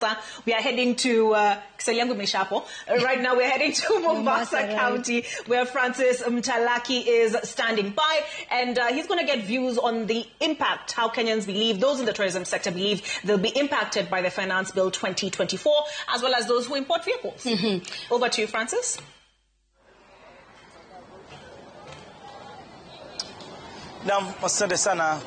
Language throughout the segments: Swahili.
We are heading to Kiswahili yangu imeisha hapo. Right now we're heading to Mombasa County, where Francis Mtalaki is standing by, and he's going to get views on the impact, how Kenyans believe, those in the tourism sector believe they'll be impacted by the Finance Bill 2024, as well as those who import vehicles. Over to you, Francis. Naam, asante sana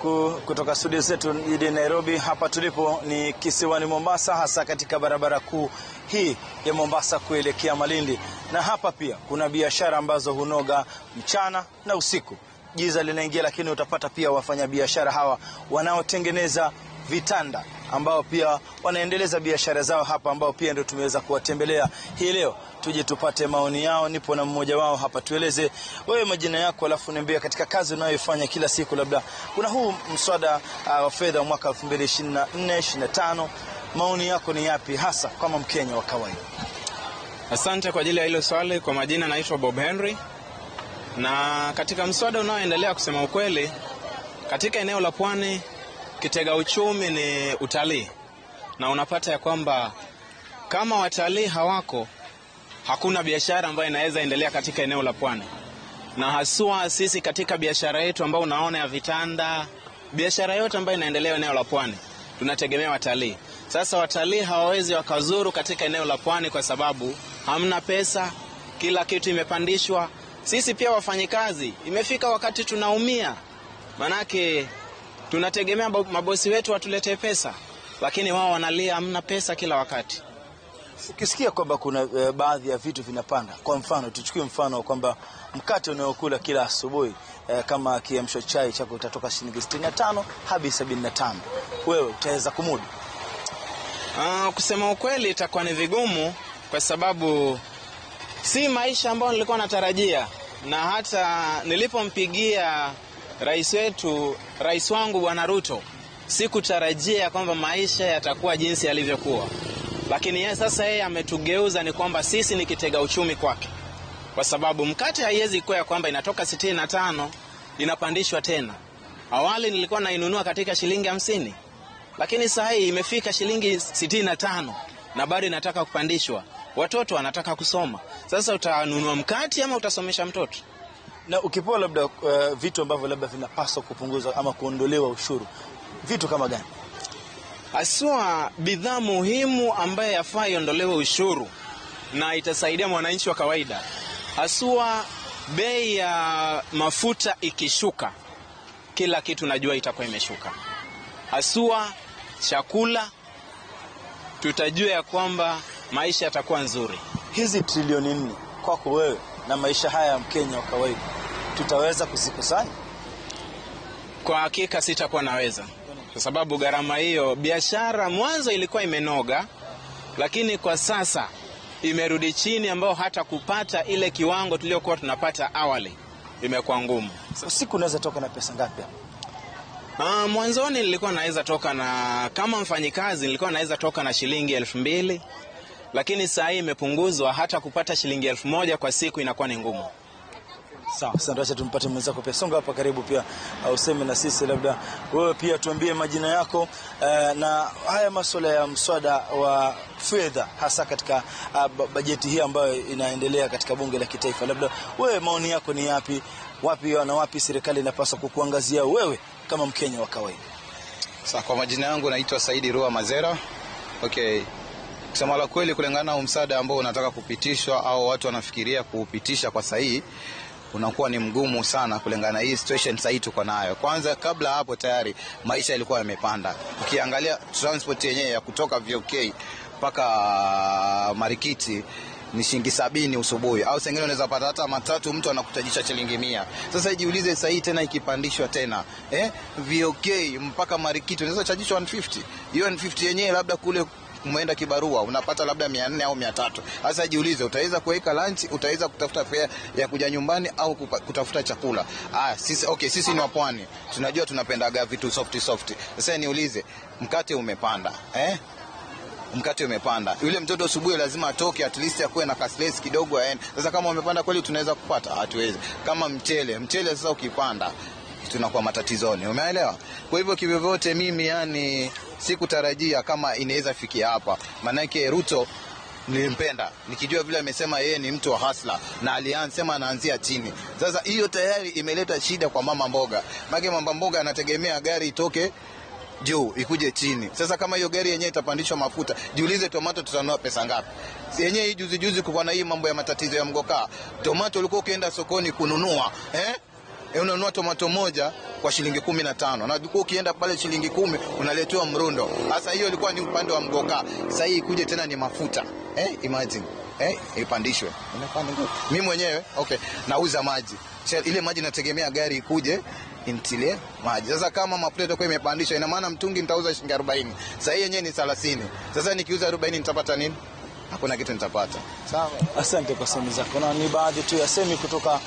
kutoka studio zetu jijini Nairobi. Hapa tulipo ni kisiwani Mombasa, hasa katika barabara kuu hii ya Mombasa kuelekea Malindi. Na hapa pia kuna biashara ambazo hunoga mchana na usiku. Giza linaingia, lakini utapata pia wafanyabiashara hawa wanaotengeneza vitanda ambao pia wanaendeleza biashara zao hapa, ambao pia ndio tumeweza kuwatembelea hii leo tuje tupate maoni yao. Nipo na mmoja wao hapa, tueleze wewe majina yako, alafu niambie katika kazi unayoifanya kila siku, labda kuna huu mswada wa fedha wa mwaka 2024-2025, maoni yako ni yapi hasa kama Mkenya wa kawaida? Asante kwa ajili ya hilo swali. Kwa majina naitwa Bob Henry, na katika mswada unaoendelea, kusema ukweli, katika eneo la pwani kitega uchumi ni utalii, na unapata ya kwamba kama watalii hawako, hakuna biashara ambayo inaweza endelea katika eneo la pwani, na haswa sisi katika biashara yetu ambayo unaona ya vitanda, biashara yote ambayo inaendelea eneo la pwani tunategemea watalii. Sasa watalii hawawezi wakazuru katika eneo la pwani kwa sababu hamna pesa, kila kitu imepandishwa. Sisi pia wafanyikazi, imefika wakati tunaumia, manake tunategemea mabosi wetu watuletee pesa, lakini wao wanalia hamna pesa kila wakati. Ukisikia kwamba kuna baadhi ya vitu vinapanda, kwa mfano tuchukue mfano kwamba mkate unayokula kila asubuhi kama kiamsho chai chako utatoka shilingi 65 hadi 75, wewe utaweza kumudu? Kusema ukweli itakuwa ni vigumu, kwa sababu si maisha ambayo nilikuwa natarajia, na hata nilipompigia rais wetu, rais wangu Bwana Ruto, sikutarajia kwamba maisha yatakuwa jinsi yalivyokuwa. Lakini yeye sasa yeye ametugeuza ni kwamba sisi ni kitega uchumi kwake, kwa sababu mkate haiwezi kuwa ya kwamba inatoka 65 inapandishwa tena. Awali nilikuwa nainunua katika shilingi 50, lakini sasa hii imefika shilingi 65 na bado inataka kupandishwa. Watoto wanataka kusoma. Sasa utanunua mkate ama utasomesha mtoto? Na ukipewa labda vitu ambavyo labda vinapaswa kupunguzwa ama kuondolewa ushuru, vitu kama gani? Haswa bidhaa muhimu ambayo yafaa iondolewe ushuru na itasaidia mwananchi wa kawaida, haswa bei ya mafuta ikishuka, kila kitu najua itakuwa imeshuka, haswa chakula, tutajua ya kwamba maisha yatakuwa nzuri. Hizi trilioni 4 kwako wewe na maisha haya ya Mkenya wa kawaida, tutaweza kuzikusanya? Kwa hakika sitakuwa naweza, kwa sababu gharama hiyo, biashara mwanzo ilikuwa imenoga, lakini kwa sasa imerudi chini, ambao hata kupata ile kiwango tuliokuwa tunapata awali imekuwa ngumu. Usiku unaweza toka na pesa ngapi hapa? Mwanzoni nilikuwa naweza toka na, kama mfanyikazi nilikuwa naweza toka na shilingi 2000, lakini saa hii imepunguzwa, hata kupata shilingi 1000 kwa siku inakuwa ni ngumu. Sawa, sasa acha tumpate mwenzako pia. Songa hapa karibu pia, useme na sisi, labda wewe pia tuambie majina yako na haya masuala ya mswada wa fedha hasa katika bajeti hii ambayo inaendelea katika bunge la kitaifa. Labda wewe maoni yako ni yapi? Wapi na wapi serikali inapaswa kukuangazia wewe kama Mkenya wa kawaida? Sasa kwa majina yangu naitwa Saidi Rua Mazera. Okay. Kusema la kweli, kulingana na mswada ambao unataka kupitishwa au watu wanafikiria kuupitisha kwa sahihi, unakuwa ni mgumu sana kulingana na hii situation sasa tuko nayo. Kwanza kabla hapo tayari maisha yalikuwa yamepanda. Ukiangalia transport yenyewe ya kutoka VOK mpaka Marikiti ni shilingi 70 usubuhi, au sengine unaweza pata hata matatu mtu anakutajisha shilingi 100. Sasa jiulize sasa hii tena ikipandishwa tena VOK mpaka Marikiti unaweza chajishwa 150. Hiyo 150 yenyewe labda kule umeenda kibarua unapata labda 400 au 300. Sasa jiulize, utaweza kuweka lunch, utaweza kutafuta fare ya kuja nyumbani au kutafuta chakula? Sisi okay, sisi ni wa pwani, tunajua tunapendaga vitu soft soft. Sasa niulize, mkate umepanda, mkate umepanda, yule mtoto asubuhi lazima atoke at least akuwe na kaslesi kidogo aende. Sasa kama umepanda kweli tunaweza kupata? Hatuwezi. Kama mchele sasa ukipanda tunakuwa matatizoni, umeelewa? Kwa hivyo kivyovyote mimi yani Sikutarajia kama inaweza fikia hapa, maanake Ruto nilimpenda nikijua vile amesema yeye ni mtu wa hustler na alianza anaanzia chini. Sasa hiyo tayari imeleta shida kwa mama mboga, maana mama mboga anategemea gari itoke juu ikuje chini. Sasa kama hiyo gari yenyewe itapandishwa mafuta, jiulize tomato tutanunua pesa ngapi? Si yenyewe hii juzi juzi kulikuwa na hii mambo ya matatizo ya mgoka. Tomato ulikuwa ukienda sokoni kununua, unanunua tomato moja kwa shilingi 15 na ulikuwa ukienda pale shilingi 10 unaletewa mrundo. Sasa hiyo ilikuwa ni upande wa mgoka. Sasa hii ikuje tena ni mafuta. Imagine. Ipandishwe. Inapanda ngapi? Mimi mwenyewe okay, nauza maji. Ile maji nategemea gari ikuje intilie maji. Sasa kama mafuta itakuwa imepandishwa, ina maana mtungi nitauza shilingi 40. Sasa hii yenyewe ni 30. Sasa nikiuza 40 nitapata nini? Hakuna kitu nitapata. Sawa. Asante kwa semi zako, na ni baadhi tu ya semi kutoka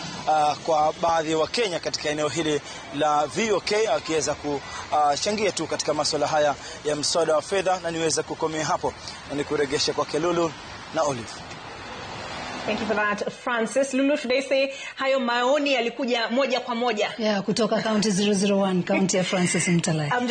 kwa baadhi ya Wakenya katika eneo hili la VOK akiweza kuchangia tu katika masuala haya ya mswada wa fedha, na niweza kukomea hapo na nikuregeshe kwa Lulu na Olive. Thank you for that, Francis. Lulu, should I say hayo maoni yalikuja moja kwa moja? Yeah, kutoka county 001, county ya Francis Mtalaki.